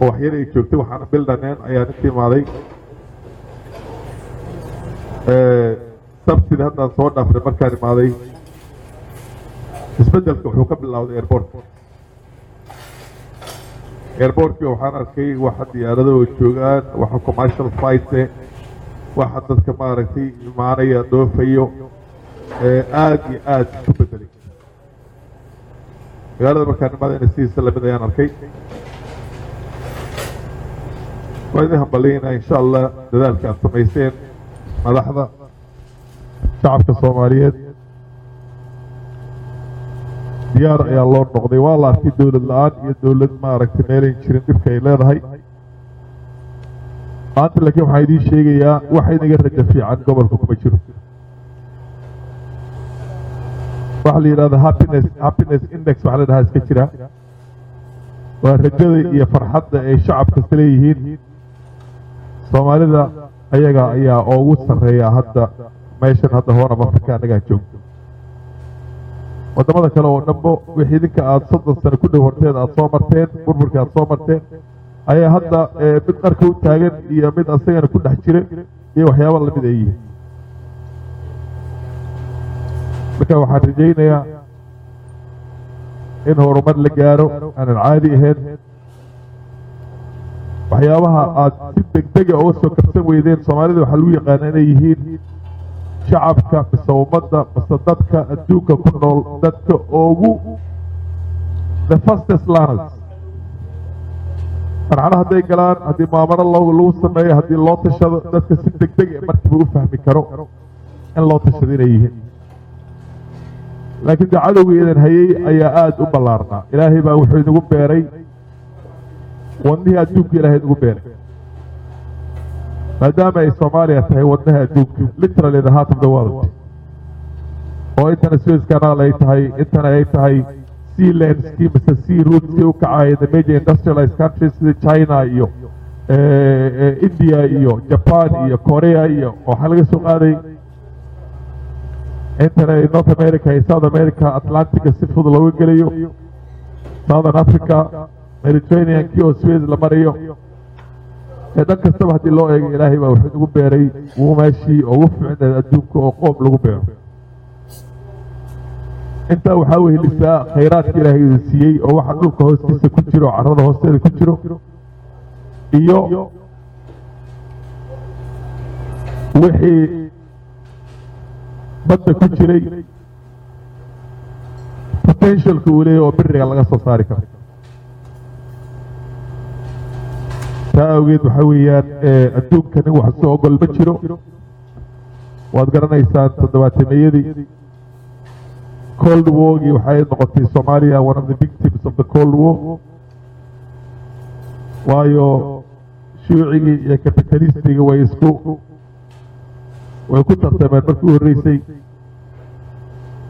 Oo waxyar ay joogtay, waxaana bil dhaneen ayaan inta imaaday. Sabtida haddaan soo dhaafnay markaan imaaday, isbeddelka wuxuu ka bilowday airportka. Airportkii waxaan arkay waxa diyaarado oo joogaan, waxa commercial flights, waxa dadka maaragtay imaanaya, dhoofayo, aad iyo aad isu bedelay. Magaalada markaan imaadayna sidiisa lamid ayaan arkay. Waa idin hambalyaynaa, insha Allah, dadaalka aad samayseen, madaxda, shacabka Soomaaliyeed. Diyaar ayaa loo noqday. Waa la arkay dowlad la-aan iyo dowlad maaragtay meelayn jirin dhibka ay leedahay maanta. Laakiin waxaan idiin sheegayaa, wax inaga rajo fiican gobolka kuma jiro. Waxaa la yidhahda happiness index, waxaa la dhahaa iska jira, waa rajada iyo farxadda ay shacabka leeyihiin. Soomaalida ayaga ayaa ugu sarreeya hadda meeshan, hadda Horn of Africa annagaa joogto. Waddamada kale oo dhanbo wixii idinka aada 30 sano ku dhow horteed aada soo marteen, burburka aada soo marteen, ayaa hadda mid qarka u taagan iyo mid asagana ku dhex jira iyo waxyaaba lamid ay yihiin. Marka waxaan rajaynayaa in horumar la gaaro aanan caadi ahayn. Waxyaabaha aada si degdega uga soo kabsan weydeen, Soomaalida waxaa lagu yaqaana inay yihiin shacabka mise ummadda mise dadka adduunka ku nool dadka ugu the fastest learners. Marxalo hadday galaan, haddii maamaro lagu sameeyo, haddii loo tashado, dadka si degdeg e markiiba u fahmi karo in loo tashado inay yihiin. Laakiin dee cadowgii idan hayey ayaa aada u ballaarnaa. Ilaahay baa wuxuu inagu beeray wadnihii adduunka. Ilaahay inagu beeray maadaama ay Soomaaliya tahay wadnaha adduunka, literally the heart of the world, oo intana Suez Canal ay tahay, intana ay tahay sea laneskii mise sea routeskii u kacaya the major industrialized countries sida China iyo India iyo Japan iyo Korea, iyo waxaa laga soo qaaday intana ay North America iyo South America, Atlantica si fudud looga gelayo, Southern Africa, Mediterranean kii oo Suez la marayo. Ee dhan kastaba haddii loo eego, Ilaahay baa wuxuu nagu beeray wuu meeshii ugu fiicneed adduunka oo qoom lagu beero. Intaa waxaa wehelisaa khayraadka Ilaahay idin siiyey, oo waxa dhulka hoostiisa ku jiro, carrada hoosteeda ku jiro, iyo wixii badda ku jiray, potentialka uu leeyahy oo biriga laga soo saari karo. Taa awgeed waxaa weeyaan adduunka nin wax soo ogol ma jiro. Waad garanaysaan, toddobaatameyadii Cold Wargii waxay noqotay Soomaaliya one of the victims of the Cold War, waayo shuucigii iyo capitalistiga way ku tartameen markii u horreysay.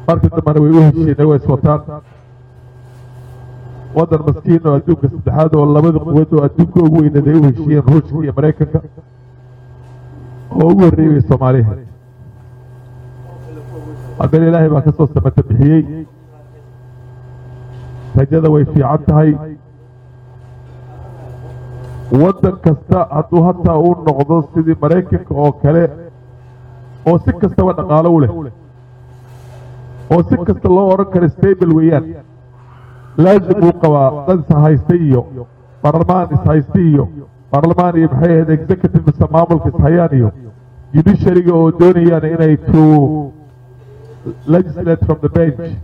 Markii dambena way u heshiinay, way iswataan. Waddan maskiin oo adduunka saddexaad oo labada quwad oo adduunka ugu weyneed ay u heshiiyeen, Ruushka iyo Maraykanka, oo ugu horreeyay bay Soomaaliha. Haddana Ilaahay baa ka soo samata bixiyey. Rajada way fiican tahay. Waddan kasta hadduu hataa uu noqdo sidii Maraykanka oo kale, oo si kastaba dhaqaalo u leh, oo si kasta loo odhan karo stable weeyaan, laazim uu qabaa dad is-haystay iyo baarlamaan is-haystay iyo baarlamaan iyo maxay ahayd executive mise maamulka ishayaan iyo judiciaryga oo doonayaan inay to legislate from the bench.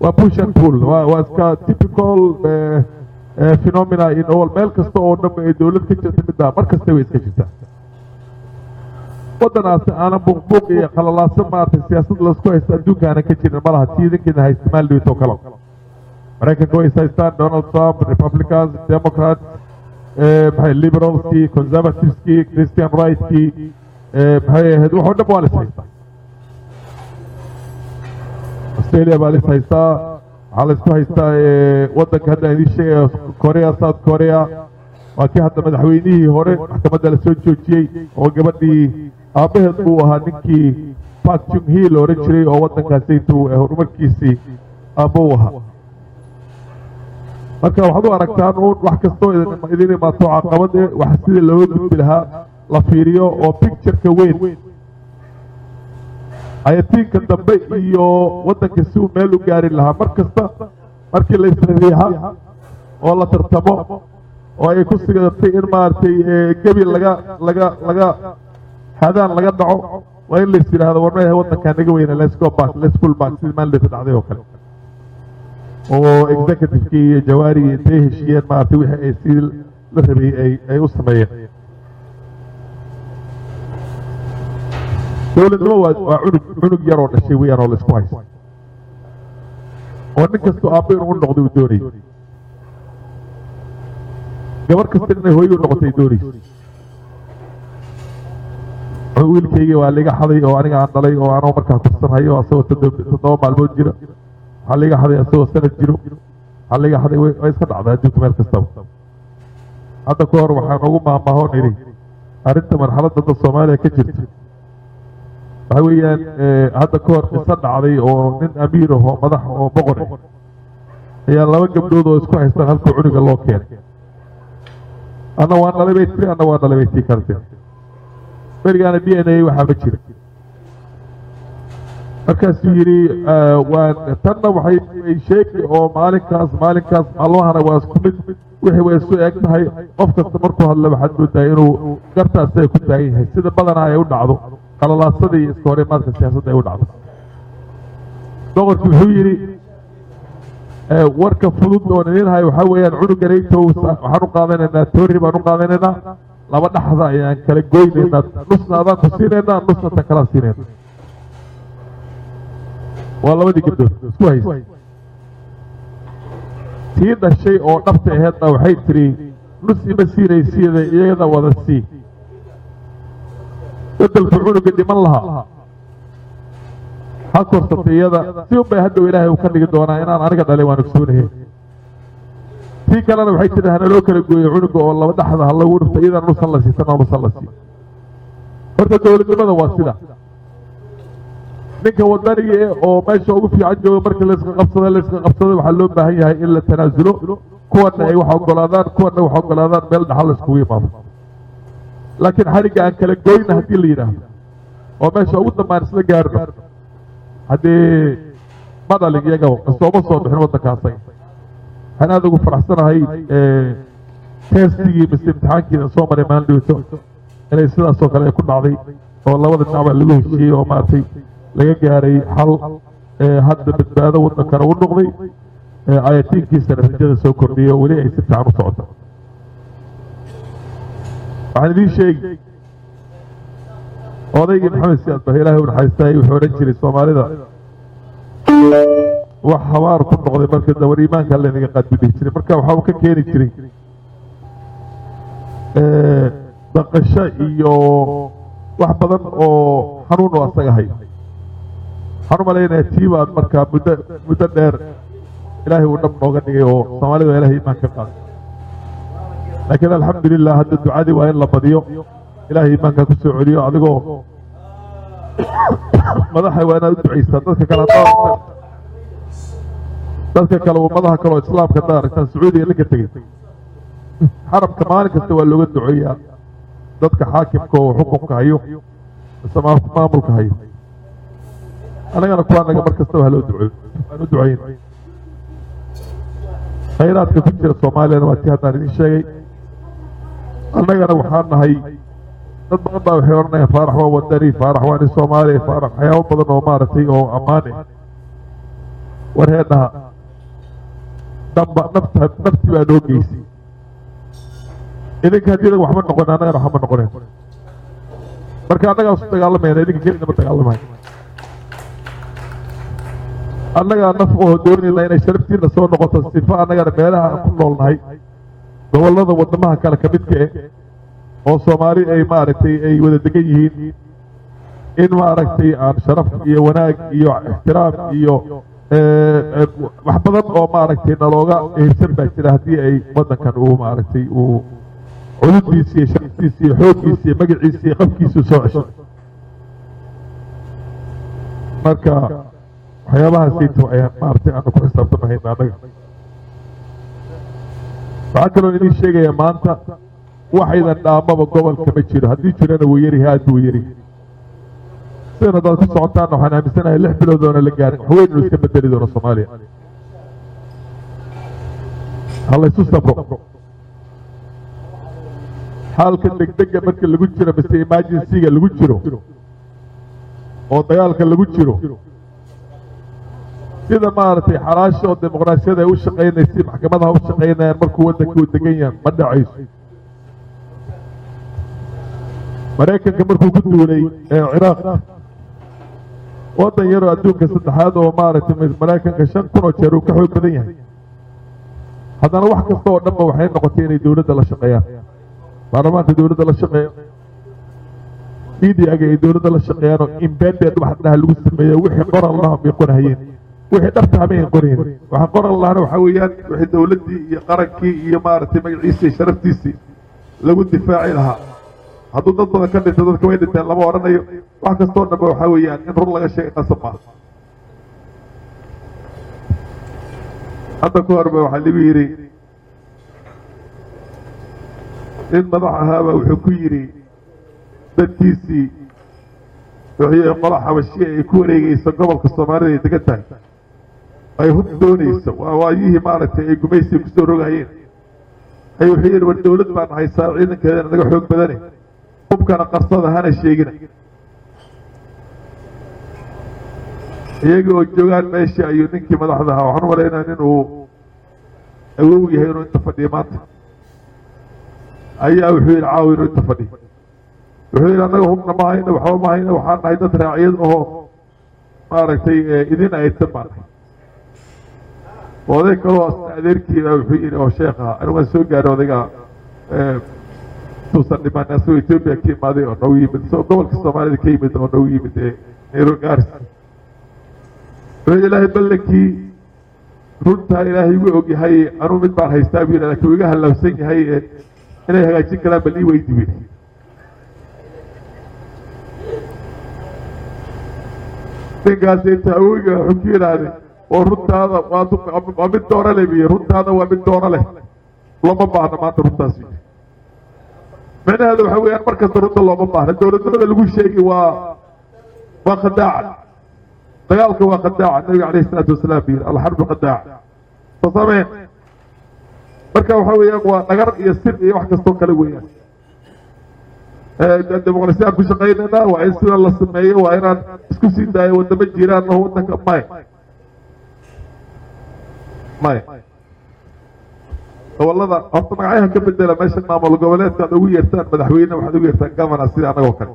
Waa push and pull, waa iska typical phenomena in all meel kasta oo dhanba ay dowlad ka jirta. Middaa mar kasta way iska jirtaa. Waddanaasi aanan buuqbuuq iyo qalalaaso maaragtay siyaasad laisku haysto adduunka aanan ka jirin malaha. Tii idinkiina haysta maaldhawit oo kale, Maraykanka way is haystaan, Donald Trump, Republicans, Democrats, maxay liberalskii, conservativeskii, Christian rightkii, maxay ahayd, waxoo dhan waa la is haystaa. Australia baa la is haystaa. Waxaa la isku haystaa waddanka hadda aan idiin sheegaya, Korea, South Korea. Waa kii hadda madaxweynihii hore maxkamadda la soo joojiyey, oo gabadhii aabbaheed buu ahaa ninkii Park Chung Hee la odhan jiray, oo waddankaasi intuu horumarkiisii aabbo u ahaa. Marka waxaad u aragtaan uun wax kastoo idin imaato caqabad eh, wax sidii looga gudbi lahaa la fiiriyo oo pictureka weyn, ayatiinka dambe iyo waddanka si uu meel u gaari lahaa. Mar kasta markii la isriixa oo la tartamo oo ay ku sigatay in maaragtay gebi laga hadaan laga dhaco, waa in lais yidhaahdo, "War meehe, waddankaa naga weyna, let's go back, let's pull back," sidii maalin dhacday oo kale oo executive-kii iyo Jawaarigii intay heshiiyeen, maaragtay, wixii ay sidii la rabay ay u sameeyeen. Dowladnimo waa cunug yaroo dhashay weeyaan oo la isku haysto oo nin kastoo aabbo inuu u noqday uu doonayay, gabar kasta inay hooyo u noqotay ay doonayso. Wiilkaygii waa liga xaday oo aniga aan dhalay oo anoo markaa korsanhayo asagoo 7 maalmood jira. Waxaa liga xaday asagoo sanad jiro. Waxaa liga xaday. Way iska dhacdaa adduunka meel kastaba. Hadda ka hor waxaan ugu maahmaahoon idhi arrinta marxaladda hadda Soomaaliya ka jirta waxa weeyaan, hadda ka hor qiso dhacday oo nin amiir ahoo madax oo boqor ah ayaa laba gabdhood oo isku haystaan halkuu cunuga loo keenay. "Anna waan dhalay," bay tiri. "Anna waan dhalay," bay tii kale tiri. Berigaana DNA waxaa ma jira. Markaasuu yidhi, waan tanna waxay ay sheegi oo maalinkaas maalmahana waa isku mid, wixii way isu eg tahay. Qof kasta markuu hadla waxaad moodaa inuu gartaas ay ku taagan yahay, sida badanaa ay u dhacdo qalalaasada iyo iska horimaadka siyaasadda ay u dhacdo. Boqorki wuxuu yidhi, "Warka fudud oon idiin hayo waxaa weeyaan, cunuganaytow waxaan u qaadanaynaa toori baan u qaadanaynaa, laba dhexda ayaan kala goynaynaa, nusna adaan ku siinaynaa, nusna tan kalaan siinayna." Waa labadii gabdhood isku haysa. Tii dhashay oo dhabta aheedna waxay tidhi, "Nus ima siinaysiida, iyagana wada sii. Bedelku cunuga dhiman lahaa ha korsatay iyada, si un bay hadhow Ilaahay uu ka dhigi doonaa inaan aniga dhalay, waan ogsoonahay." Tii kalena waxay tidhi, "Hana loo kala gooyo cunuga oo laba dhexda ha lagu dhufto, iyadana nus ha la sii, tanna nus ha la sii." Horta dowladnimada waa sida ninka wadaniga eh oo meesha ugu fiican jooga. Markii layska qabsado waxaa loo baahan yahay in la tanaasulo, kuwana ay wax ogolaadaan, kuwana wax ogolaadaan, meel dhaxal la iskugu imaado. Laakiin xarigga aan kala goyna haddii la yidhaahdo oo meesha ugu dambaan isla gaarno, haddii ma dhalin iyaga sooma soo bixin waddankaasay. Waxaan aada ugu faraxsanahay testigii mise imtixaankiina soo maray maalin dhowto inay sidaasoo kale ay ku dhacday oo labada dhinac baa lagu heshiiyey oo maaragtay laga gaaray xal hadda badbaado waddankana u noqday, ayatiinkiisana rajada soo kordhiyay oo weli ay si fiican u socoto. Waxaan idiin sheegi, odaygii Maxamed Siyaad Bare, Ilaahay u naxariistay, wuxuu odhan jiray Soomaalida wax habaar ku noqday marka dawar iimaanka laynaga qaad buu dhihi jiray. Marka waxa uu ka keeni jiray dhaqasho iyo wax badan oo xanuun oo asaga hay. Waxaan u malaynayaa tii baa markaa muddo dheer Ilaahay uu dhab nooga dhigay oo Soomaalida Ilaahay iimaan ka qaaday. Laakiin alxamdulilah, hadda ducadii waa in la badiyo, Ilaahay iimaanka ku soo celiyo. Adigoo madaxa waa inaad u ducaystaa dadka kale. Haddaad dadka kale, ummadaha kale oo islaamka haddaad aragtaan, Sacuudiga ninka tegey xaramka maalin kasta waa looga duceeyaa dadka xaakimka oo xukunka hayo mise maamulka hayo. Annagana kuwaa naga mar kastaba haloo duceeyo, waan u ducayn. Khayraadka ku jira Soomaaliyana waa tii haddaan idin sheegay. Annagana waxaan nahay dad badan baa waxay odhanayaan, "Faarax waa wadani, Faarax waa nin Soomaaliya, Faarax," waxyaabo badan oo maaragtay oo ammaan eh. War heedhaha damba nafta nafti baa noo geysay. Idinka haddii idan waxma noqon, annagana waxma noqonayn. Marka annagaa isu dagaalamayna, idinka kelina ma dagaalamayo. Annagaa naf oo doonayna inay sharaftiina soo noqoto, sifa annagana meelaha aan ku noolnahay, gobollada waddamaha kale ka midka eh oo Soomaali ay maaragtay ay wada degan yihiin, in maaragtay aan sharaf iyo wanaag iyo ixtiraam iyo wax badan oo maaragtay nalooga ehebsan baa jira haddii ay waddankan uu maaragtay uu cududiisa iyo sharaftiisa iyo xooggiisa iyo magaciisa iyo qabkiisu soo cesho. Marka waxyaabahaasayto ayaan maaragtay aanu ku xisaabtamahayna annaga. Waxaa kaloo idiin sheegaya, maanta waxaydan dhaamaba gobolka ma jiro. Haddii jirana wuu yaryahay, aad buu yaryahay. Sidan haddaad ku socotaanna, waxaan aaminsanahay 6 bilood oona la gaarin wax weyn inuu iska bedeli doono Soomaaliya. Ha laysu sabro. Xaalka degdega marka lagu jiro mise emergency-ga lagu jiro oo dagaalka lagu jiro, sida maaragtay xalaasha oo dimuqraasiyada ay u shaqaynaysay, maxkamadaha u shaqaynayaan, markuu waddanka uu degan yahay ma dhacayso. Maraykanka markuu ku duulay ee Ciraaq, waddan yaroo adduunka saddexaad oo maaragtay Maraykanka 5000 oo jeer uu ka xoog badan yahay, haddana wax kasta oo dhanba waxay noqotay inay dowladda la shaqeeyaan, baarlamaanka dowladda la shaqeeyo, media-ga ay dowladda la shaqeeyaan, oo embedded wax dhaha lagu sameeyo. Wixii qoran laha bay qorahayeen, wixii dhabta hamayn qorayn. Waxa qoran lahana waxaa weeyaan wixii dowladdii iyo qarankii iyo maaragtay magaciisii iyo sharaftiisii lagu difaaci lahaa. Hadduu dad badan ka dhinto, dadka way dhinteen lama odhanayo. Wax kastoo dhanba waxaa weeyaan in run laga sheegay qasab maaha. Hadda ka horba waxaa lagu yidhi nin madax ahaaba wuxuu ku yidhi dadkiisii, wixii qola Xabashiya ay ku wareegeyso gobolka Soomaalida ay degan tahay, ay hub doonayso, waa waayihii maaragtay ay gumaysiga kusoo rogayeen, ay wuxuu yidhi: "War dowlad baan haysaa, ciidankeedana naga xoog badane, hubkana qarsada, hana sheegina." Iyaga oo joogaan meesha ayuu ninkii madaxda ahaa, waxaan u malaynaya nin uu awow yahay inuu inta fadhiyo maanta, ayaa wuxuu yidhi caawi inuu inta fadhiyo. Wuxuu yidhi: "Annaga hubna ma hayno, waxba ma hayno, waxaan nahay dad raaciyad ahoo maaragtay idin aydsan baan nahay." Oday kaloo asna adeerkii baa wuxuu yidhi, oo sheekh ah, anigu waan soo gaaray odayga tuusan dhiman, asagoo Etoobiya ka imaaday oo noogu yimid, isagoo gobolka Soomaalida ka yimid oo noogu yimid ee Nairobi Gaaris, wuxuu yidhi: "Ilaahay ballankii runtaa Ilaahay igu og yahay, anuu mid baan haystaa," buu yidhi, "laakiin wuu iga hallaabsan yahay, ee inay hagaajin karaan bal ii weydi," buu yidhi. Ninkaasi inta awowga wuxuu ku yidhaahday oo runtaada waa mid dooro leh, buu yidhi, runtaada waa mid dooro leh, looma baahna maanta runtaas, buu yidhi. Micnaheedu waxa weeyaan mar kasta runta looma baahna. Dowladnimada lagu sheegi waa khadaaca, dagaalka waa khadaaca. Nabiga calayhi salaatu wasalaam buu yidhi: "Alxarbu khadaaca." Fasameen marka waxa weeyaan waa dhagar iyo sir iyo wax kastoo kale weeyaan. Dimuqraasiyaan ku shaqaynaynaa, waa in sida la sameeyo, waa inaan isku sii daayo wadamo jiraan oo waddanka may gobolada. Horta magacyaha ka bedela meesha maamul goboleedka aad ugu yeertaan madaxweyne, waxaad ugu yeertaan governor, sida annagoo kale.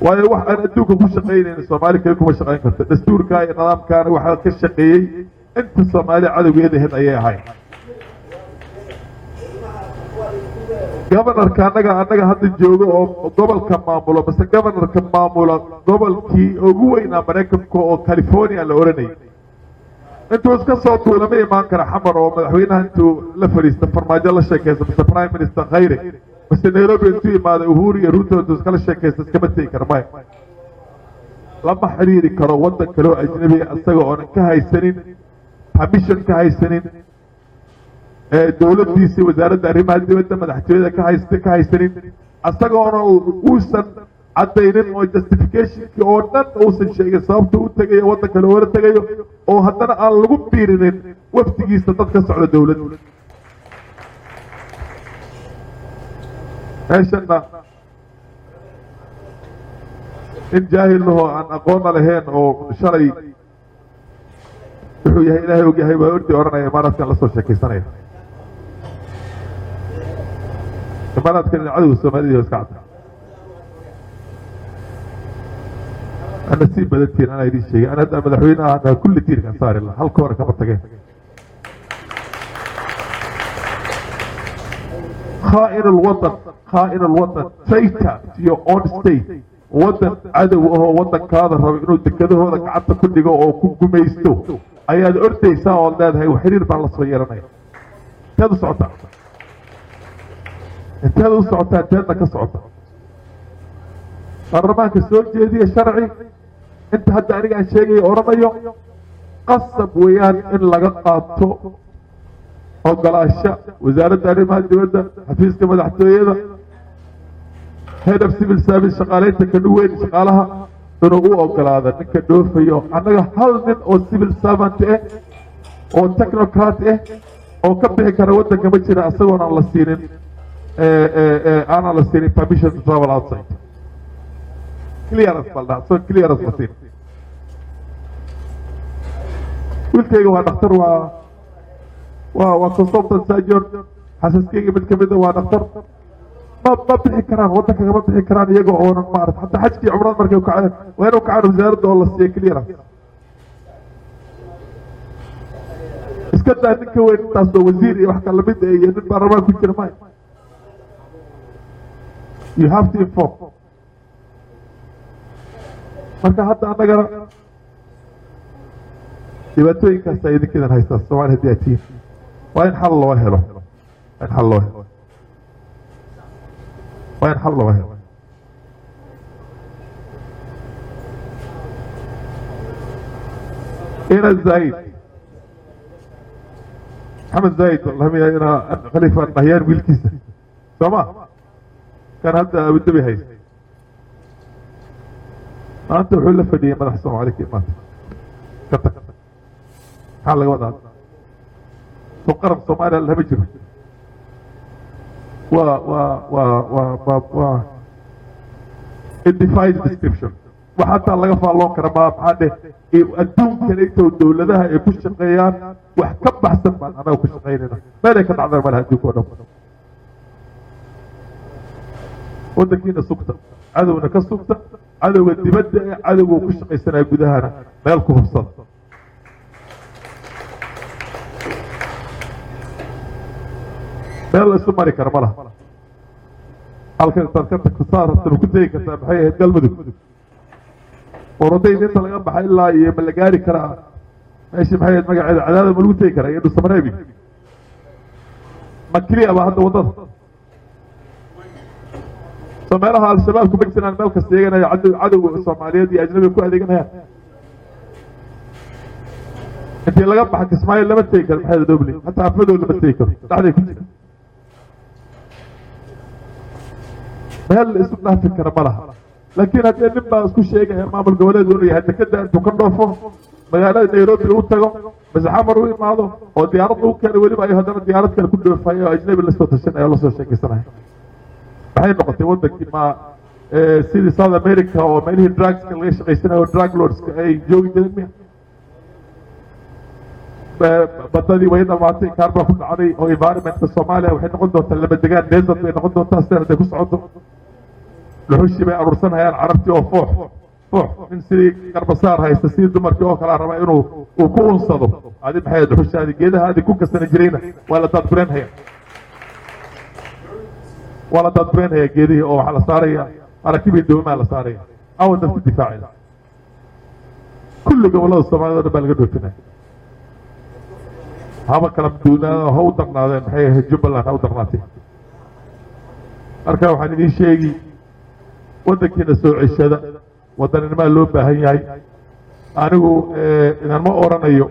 Waayo wax aan adduunka ku shaqaynayn Soomaali kale kuma shaqayn karto. Dastuurka iyo nidaamkaana waxaa ka shaqeeyey inta Soomaali cadowgeeda ahayd ayay ahayd. Governorka annaga hadda joogo oo gobolka maamulo, mase governorka maamula gobolkii ugu weynaa Maraykanka oo California la oranayay, intuu iska soo tuula ma imaan kara Xamar oo madaxweynaha intuu la fadhiista Farmaajo la sheekaysta, mise Prime Minister Khayre, mise Nairobi intuu imaada Uhuru iyo Ruto intuu iskala sheekaysta iskama tegi karo. Maya, lama xiriiri karo waddan kaloo ajnabiga isaga oonan ka haysanin permission, ka haysanin dowladdiisii, wasaaradda arrimaha dibadda, madaxtooyada ka haysta, ka haysanin, isagoona uusan caddaynin oo justification-kii oo dhan uusan sheegin sababta u tegayo waddan kale oola tegayo, oo haddana aan lagu biirinin wafdigiisa dad ka socda dowladda. Meeshanna nin jaahil lahoo aan aqoonna lahayn oo shalay wuxuu yahay Ilaahay og yahay baa ordi odhanaya Imaaraadkan la soo sheekaysanaya. Imaaraadkan cadowga Soomaalida iska cadda. Ana sii badantiin, anaa idiin sheegay, ana hadda madaxweyne ahna kulli tiirkan saari laha, halka hore kama tageen. Khaa'in alwatan, khaa'in alwatan, traitor to your own state, waddan cadow ahoo waddankaada rabo inuu dekedahooda gacanta ku dhigo oo ku gumaysto ayaad ordaysaa ood leedahay xiriir baan la soo yeelanaya. Inteed u socotaa? Inteed u socotaa? Inteedna ka socota? Baarlamaanka soo jeediya sharci inta hadda aniga aan sheegayo odhanayo qasab weeyaan in laga qaato. Ogolaasha Wasaaradda Arrimaha Dibadda, xafiiska madaxtooyada, head of civil service, shaqaaleynta kanu weyn, shaqaalaha inuu u ogolaado ninka dhoofayo. Annaga hal nin oo civil servant ah oo technocrat ah oo ka bixi kara waddanka ma jira isagoon aan la siinin aanan la siinin permission to travel outside, clearance bal dhaha, so clearance la siin. Wiilkayga waa dhakhtar, waa consultant surgeon. Xasaskayga mid kamida waa dhakhtar. Ma bixi karaan waddanka, kama bixi karaan iyaga oonan maarata hataa xajkii, cumrada markay ukaceen waa inuu kacaan wasaaradda oo la siiya clearance. Iska daa ninka weyn intaas oo wasiir iyo wax kala mid iyo nin baarlamaan ku jira maya. You have to inform. Marka hadda annagana dhibaatooyinkaasa idinkiidan haystaa. Soomaaliya haddii aad tihiin, waa in xal loo helo, waa in xal loo helo, waa in xal loo helo. Ina Zaid, Maxamed Zaid lamia, ina Khalifa Nahyaan wiilkiisa soo ma kan hadda Abudabi haysta, maanta wuxuu la fadhiyey madax Soomaali ka imaatay. Ka tag, maxaa laga wadaa? Soo qaran Soomaaliya lama jiro. Waa it defies description. Wax hataa laga faalloon kara ma. Maxaa dheh, adduunkan intow dowladaha ay ku shaqeeyaan wax ka baxsan baan annaga ku shaqaynayna. Meelay ka dhacdaan malaha adduunka o dhan. Waddankiina sugta, cadowna ka sugta, cadowga dibadda ee cadowga ku shaqaysanaya gudahana meel ku hubsada. Meel la isu mari kara ma laha. Halkan intaad ka tagto saa rabtaba ku tegi kartaa. Maxay ahayd Galmudug orodayda inta laga baxa ilaa iyo ma la gaari karaa meeshii, maxay ahayd magaceeda, Cadaada ma lagu tegi karaa iyo Dhusamareebi? Ma keliya ba hadda waddada soo meelaha Al-Shabaabku ma jiraan, meel kasta eeganaya cadowga Soomaaliyeed iyo ajnabiga ku adeeganayaan. Intii laga baxa Kismaayo lama tegi karo, maxay Dobley, hataa Afmadow lama tegi karo, dhexday ku jira. Meel la isu dhaafi kara ma laha. Laakiin haddii nin baa isku sheegaya maamul goboleed inuu yahay, dekeda intuu ka dhoofo magaalada Nairobi u tago mise Xamar u imaado oo diyaarad lagu keeno, weliba ay haddana diyaarad kale ku dhoofayo oo ajnabi lasoo tashanaya oo lasoo sheekaysanaya, maxay noqotay wadankii? Ma sidii South America oo meelihii drugska laga shaqaysanayo oo drug lordska ay joogi jireen miya? Badadii way dhamaatay, kaar baa ku dhacday oo environmentka Soomaaliya waxay noqon doontaa lama degaan, desert bay noqon doontaa sidan hadday ku socoto. Dhuxushii bay aruursanayaan Carabtii oo foox foox nin sidii garbasaar haysta, sidii dumarkii oo kalea rabaa inuu uu ku unsado. Adi maxay dhuxushaadi geedahaadi ku kasana jirayna waa la daadgureynhaya, waa la daadgureynhaya geedihii oo waxaa la saaraya maraakibii, doomaa la saaraya. Awa dadku difaacaya? Kulli gobollada Soomaalida o dhan baa laga dhoofinaya. Haba kala duunaado, ha u darnaadeen, maxay ahayd, Jubbaland ha u darnaatay. Marka waxaan idiin sheegi, waddankiina soo ceshada, waddaninimaa loo baahan yahay. Anigu idanma oranayo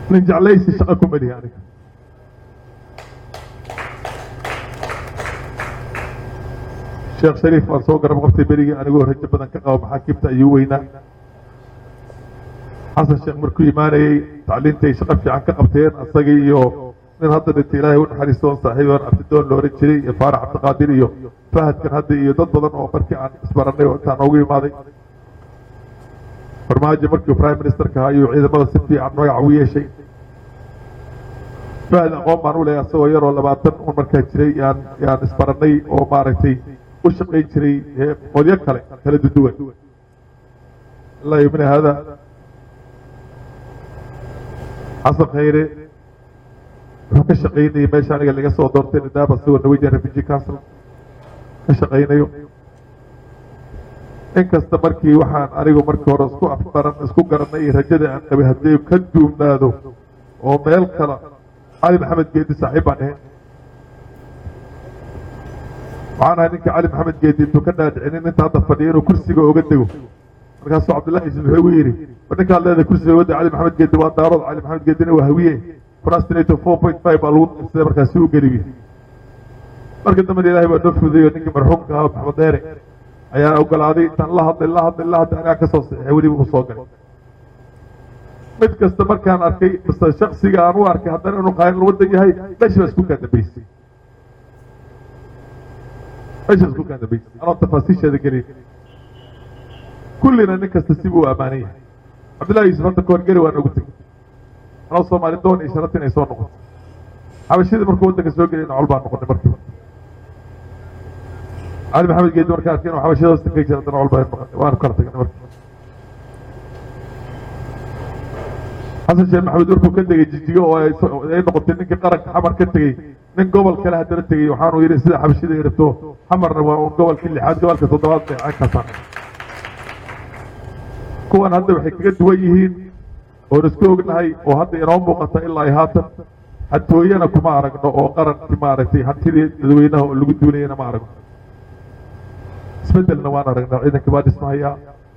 nin jeclaysi shaqa ku melihi aniga. Sheekh Shariif waan soo garab qabtay berigii anigoo rajo badan ka qabo maxaakiimta ayuu weynaa. Xasan Sheekh markuu imaanayey tacliintay shaqo fiican ka qabteen, asagii iyo nin hadda dhintay, Ilaahay u naxariisto, oon saaxiib oon Abtidoon la oran jiray, iyo Faarax Cabdiqaadir iyo Fahadkan hadda iyo dad badan oo markii aan isbaranay oo intaan noogu imaaday. Farmaajo markii prime ministerka ahaa ayuu ciidamada si fiican magac ugu yeeshay. Fahad aqoon baan u leeyahay, asagoo yaroo 20 un markaa jiray yaan isbaranay oo maaragtay u shaqayn jiray qolyo kale kala duduwan ilaa yomina hada. Xasan Khayre wuxuu ka shaqaynayay meesha aniga laga soo doortay, Nadaab, asagoo Norwegian Refugee Council ka shaqaynayo. Inkasta markii waxaan anigu markii hore isku afbaran isku garanay iyo rajada aan qabay haddii ka duubnaado oo meel kale. Cali Maxamed Geedi saaxiib baan ahayn. Waxaan ahay ninka Cali Maxamed Geedi intuu ka dhaadhicinin inta hadda fadhiya inuu kursiga oga dego. Markaasuu Cabdullahi Yusuf wuxuu igu yidhi, "War ninkaad leedahay kursiga wadda Cali Maxamed Geedi waa Daarood, Cali Maxamed Geedina waa Hawiye, kuraastineeto 4.5 baa lagu qabsaday." Markaasi u gelibi. Marka dambena Ilaahay baa noo fududeeyo, ninkii marxuumka ahaa, Maxamed Deere, ayaa ogolaaday. Intaan la hadlay, la hadlay, la hadlay, anigaa ka soo saxeexay, weliba uu soo galay. Mid kasta markaan arkay mise shaksiga aan u arkay haddana inuu qaanin waddan yahay, meesha baa isku kaan dambeysay, meesha isku kaan dambeysay, anoon tafaasiisheeda gelin. Kullina nin kasta sibuu u ammaanan yahay. Cabdillahi Yuusuf hadda kahor geri waan ugu tegey anoo Soomaali doon iyo sharafta inay soo noqoto. Xabashidii markuu waddanka soo geliyna col baan noqonay markiiba. Cali Maxamed Geedi markaan arkay inuu xabashida hoosta kaga jira, haddana col baan noqonay, waanu kala tagnay markii. Xasan Sheekh Maxamed markuu ka tegey Jijigo oo ay noqotay ninkii qaranka Xamar ka tegey, nin gobol kale haddana tegey, waxaanu yidhi sida xabashida ay rabto, Xamarna waa uun gobolkii lixaad, gobolka toddobaad bay caynkaasaan. Kuwan hadda waxay kaga duwan yihiin oon isku ognahay oo hadda inoo muuqata, ilaa ay haatan xatooyana kuma aragno oo qarankii maaragtay hantidii dadweynaha oo lagu duulayana ma aragno. Isbeddelna waan aragnaa, ciidankii baa dhismahayaa,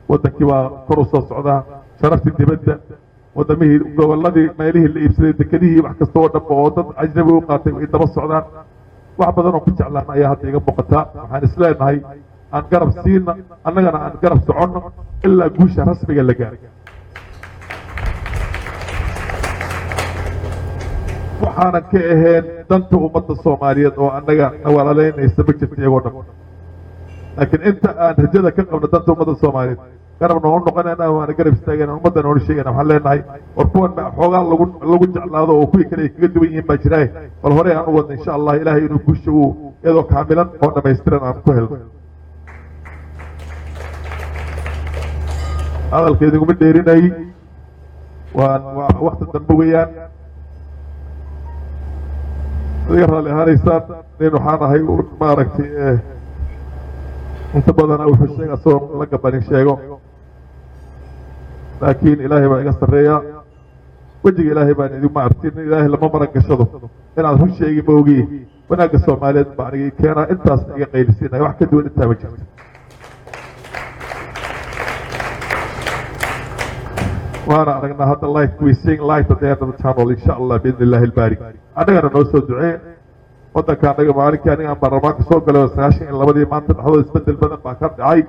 waddankii baa kor u soo socdaa, sharaftii dibadda, waddamihii, gobolladii, meelihii la iibsaday, dekedihii, wax kasta oo dhanba oo dad ajnabi u qaatay ay daba socdaan. Wax badan oo ku jeclaan ayaa hadda iga muuqataa. Waxaan isleenahay aan garab siina, annagana aan garab soconno ilaa guusha rasmiga la gaaray. Waxaanan ka ahayn danta ummadda Soomaaliyeed oo annaga na walaalaynaysa ma jirto iyagoo dhan, laakiin inta aan rajada ka qabno danta ummadda Soomaaliyeed garab noonu noqonayna, waana garab istaagayna, ummadda noonu sheegayna. Waxaan leenahay, war kuwan xoogaa lagu jeclaado oo kuwii kale ay kaga duwan yihiin baa jiraaye, bal horey aan u wadna, insha Allah Ilaahay inuu guusha uu iyadoo kaamilan oo dhammaystiran aan ku helno. Hadalka idinguma dheerinayy, waan waa wakti dambe weeyaan, adiga raalli ahaanaysaan. Nin waxaan ahay maaragtay inta badana wuxuu sheega asagoo la gabanin sheego, laakiin Ilaahay baa iga sarreeya, wejiga Ilaahay baan idinma artin. Ilaahay lama maran gashado inaad run sheegi ma ogiye. Wanaagga Soomaaliyeed baa aniga ii keenaa, intaasna iga qaylisiinaya, wax ka duwan intaa ma jirto. Waana aragnaa hadda light, we seeing light at the end of the tunnel, insha Allah, biidni Illahi albaari. Annagana noo soo ducee. Waddanka annaga maalinkii aniga aan baarlamaanka soo galay oo 92-dii maanta dhexdooda isbedel badan baa ka dhacay.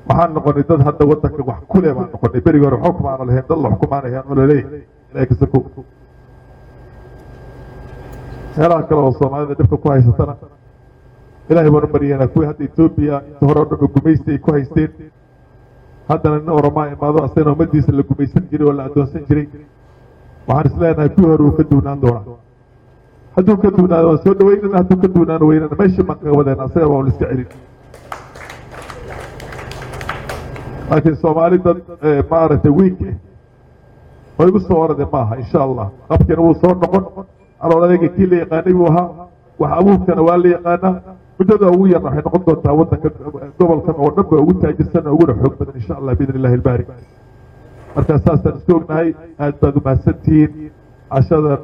Waxaan noqonay dad hadda waddanka wax ku leh baan noqonay. Berigi hore waxba kumaana lahayn, dad la xukumaanayaan oo laleeyahay Ilahay ka sako. Meelaha kale oo Soomaalida dhibka ku haysatana Ilaahay baan u baryeynaa. Kuwii hadda Etoobiya inta hore o dhan ba gumaysi ay ku haysteen, haddana nin Oromaa imaado, asagana ummadiisa la gumaysan jiray oo la addoonsan jiray. Waxaan isleenahay kuwii hore uu ka duwnaan doonaa. Hadduu ka duwnaado waan soo dhaweynana, hadduu ka duwnaan weynana meeshii baan kaga wadayna, asaga waan iska celin. Laakiin Soomaali dad maaragtay week ah oo igu soo orade maaha, insha Allah. Qabkiina wuu soo noqon, calool adayga kii la yaqaanay buu ahaa, wax abuurkana waa la yaqaanaa. Muddada ugu yarna waxay noqon doontaa waddanka gobolkan oo dhan ba ugu taajirsan oo uguna xoog badan, insha Allah, biidni Illahi albaari. Markaa saasaan isku ognahay. Aad baad umahadsantihiin. Cashada